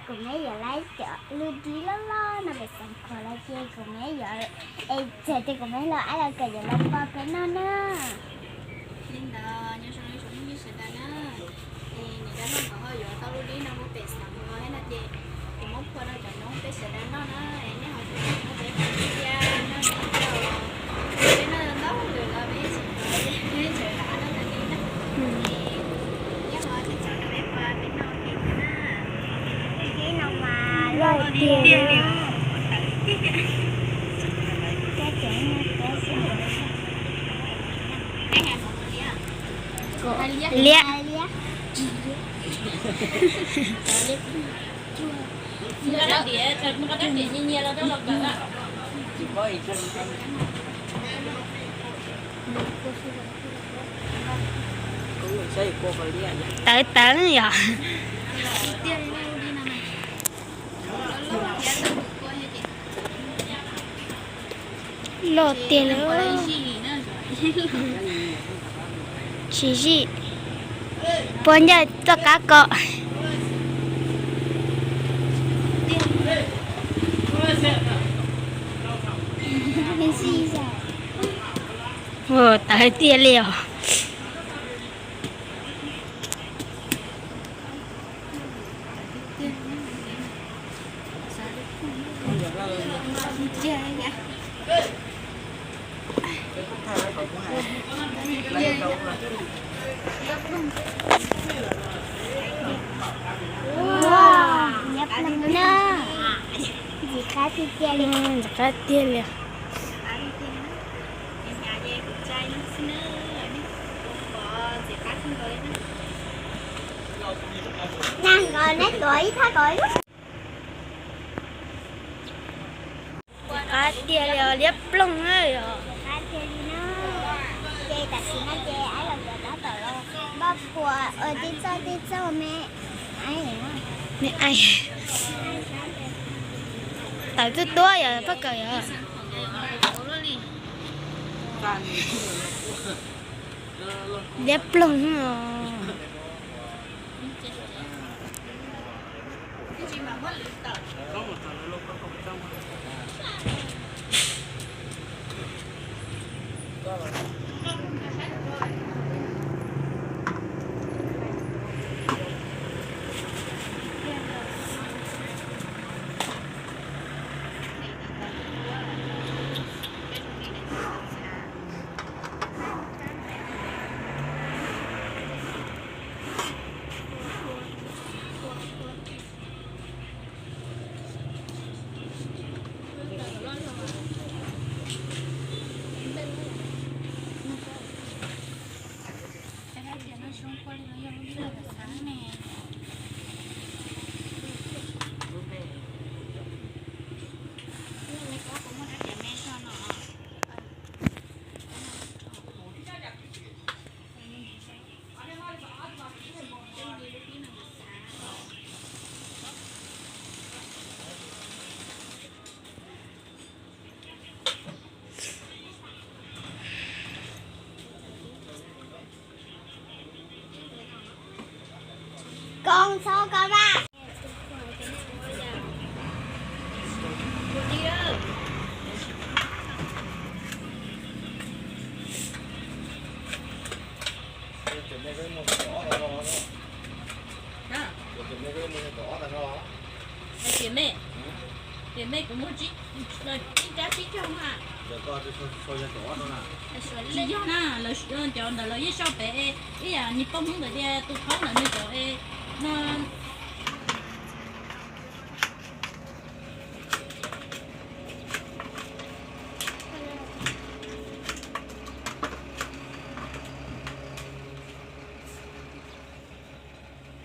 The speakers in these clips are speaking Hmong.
Kuv me yuav lawv cov lub dib loj loj no pem Xeev Khuam los ces kuv me yuav, es txog tias kuv me los ab los kawm yuav los pom peb noj na. Li ntawd nyob zoo ib tsoom phooj ywg sawv daws na, es nim no nkawd ho yuav tau lub dib no mus pem Xeev Khuam thiab no ces kuv muab phua rau cov noob peb sawv daws noj na, es nej ho tsis tau muab peb pom tiag no ces peb noj ntau lwm los peb tsis tau, peb tseem lam noj tas li na. Nyob ho tsis txhob peb pom peb noj ua ke thiab na. Dib no mas loj tiag li. Liab. Tawv tawv yom. Loj tiag li. Tsis zij, puas ncaj txoj qab ko. Ua tawv tiag li os. Ntxim qab tiag tiag li. Ntxim qab tiag li. Nag nkaus neb tuav ib thaj ko ib lub. Qab tiag li os, liab ploog na yom. Qab tiag li na. Ces tam sim no ces ab los yuav tab tom los npaj phua ua tib txoj tib txoj me. Me aib. Tawv tuab tuab yom, paj kawm yom. Liab ploog os. Koob txhob koob na. Tiam mej, tiam mej kuv muag ib rab tsib caug na. Tsis yog na, cov ntawd lawv yeej sau pem ib yam niag poj Hmoob ntawd tias tus thaub ntawd nws cov no.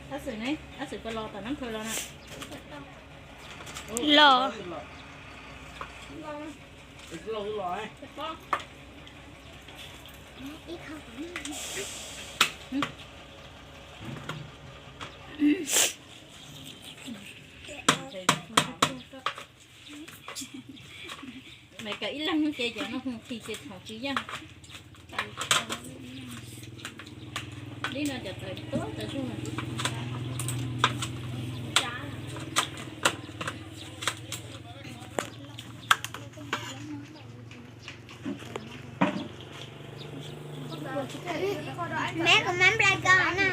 Ab xwm ne, ab xwm koj los tom Nab Khaws los na. Los. Maiv kawm ib leeg ces cov no hu khi ces thaum tsis yeej. Li no cov tawv tuab tawv zug. Meb kuv mab nplai ko na.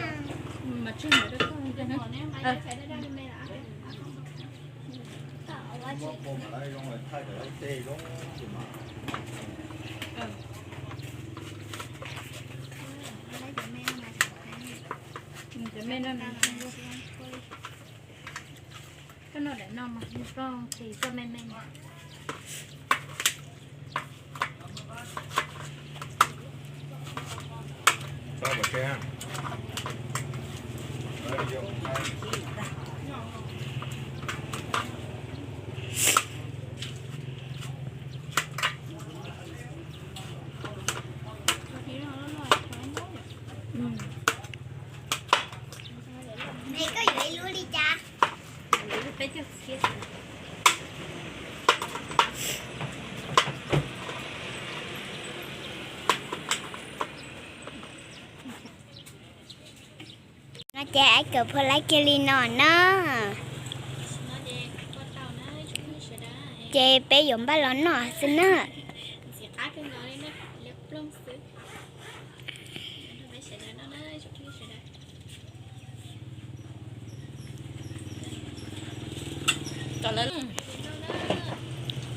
Koj noj daim no mas nws koj qis koj me me. Koj yuav ib lub li cas? No ces Aib Kawm phua laib kiag li no na. Ces peb yuav npaj los noj xwb na.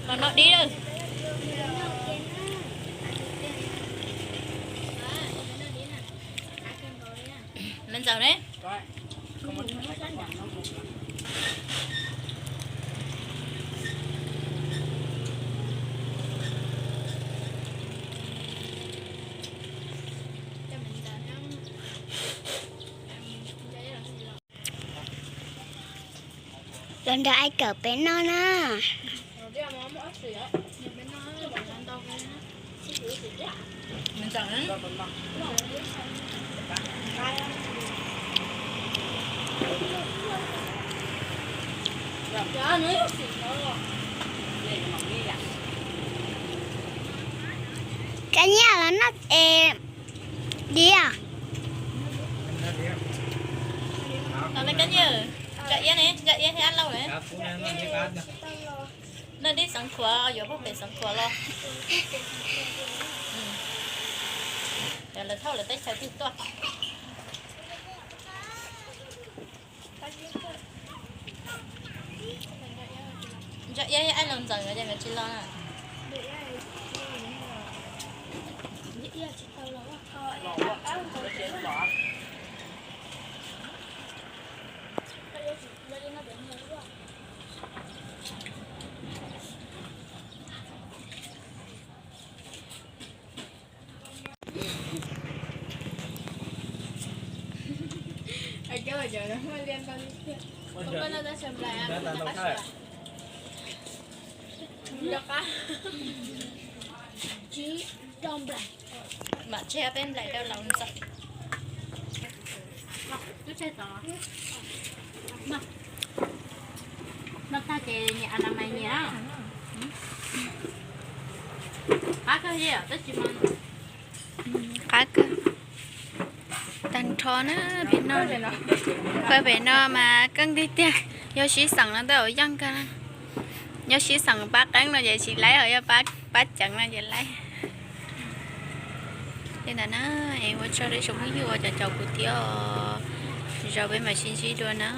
Los no dib lawm. Me ntxawm ne? Los nrog Aib Kawm peb noj na. Kab nyiaj los noj es diam. Kab nyiaj, noj iab ne, noj iab thiab ab lauj ne. Noj dib xeev khuav, yuav pub pem xeev khuav los. Lawv thauj lawv teb chaws twg tuaj. Noj iab thiab ab lauj ntxeev ces nkawd tsis los na. Mam tseg peb nplaim rau laus ntxawm. Noj tag ces nyias a na mais nyias. Qab kawg, tab sis mas qab kawg. Tag nrho na, pem no, pem no mas keej tiag tiag. Yog sib xeem no tej zaum yeej kawg. Yog sib xeem pab qeeb no ces tsis laib, ho yog pab ceev no ces laib. Li ntawd na, es ua tsaug rau ib tsoom phooj ywg uas caum kuv thiab os. Zaum peb mam sib ntsib dua na.